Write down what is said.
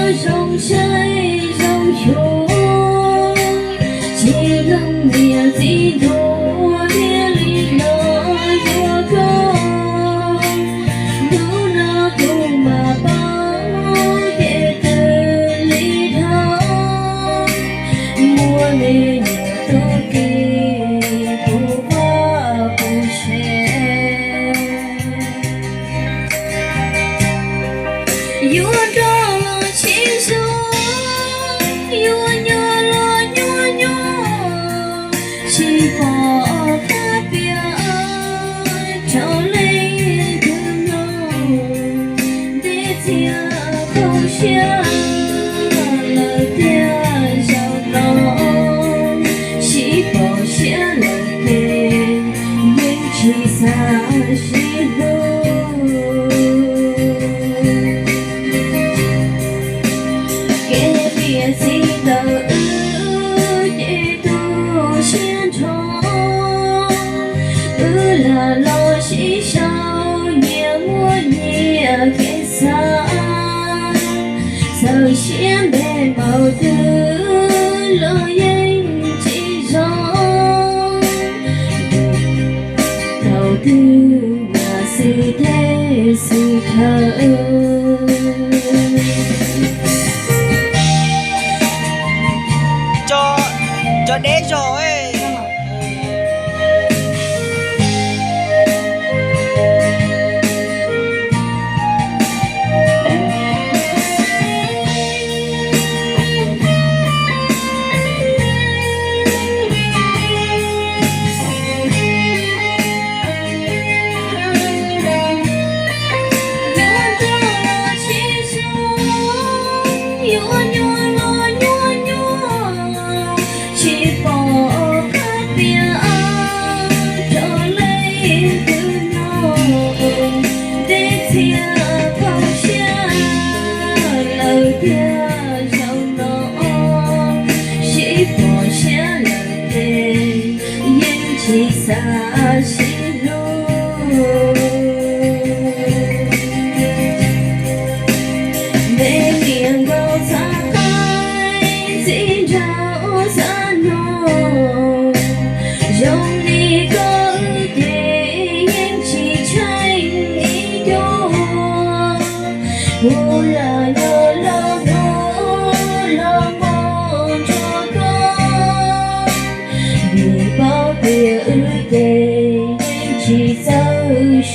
Zoo saib zoo xyuas, tsis mloog niam txiv ntuas thiaj li los yuav koj. Hnub no kuv mam paub ces twb lig dhau, muaj me nyuam tub ki puv vaj puv tsev. Yuav nrog los sib zoo, yuav nyuaj los nyuaj nyuaj, tsis pom qab piav rau leej twg mloog. Ntev txias kho siab lawm tiag zaum no, sib pom siab lawm ces yeej tsis xav sib hlub. Kev niam txiv ntawm wb ces tu siab nrho, wb lam los sib sau nyias muaj nyias kev xav. Txawm siab ntev npaum twg los yeej tsis zoo, thaum twg mas xwm teb xwm chaw. Cov deb zog. Yuav nrog los sib zoo, yuav nyuaj los nyuaj nyuaj, tsis pom qab piav rau leej twg mloog. Ntev txias kho siab lawm tiag zaum no, sib pom siab lawm ces yeej tsis xav sib hlub. Me niam nkauj xav qaib, txiv nraug xav noog, zoo li koj wb ces yeej tsis tsheej ib co. Kuv lam yog los hu los npog nrog koj, vim paub tias wb ces yeej tsis txawj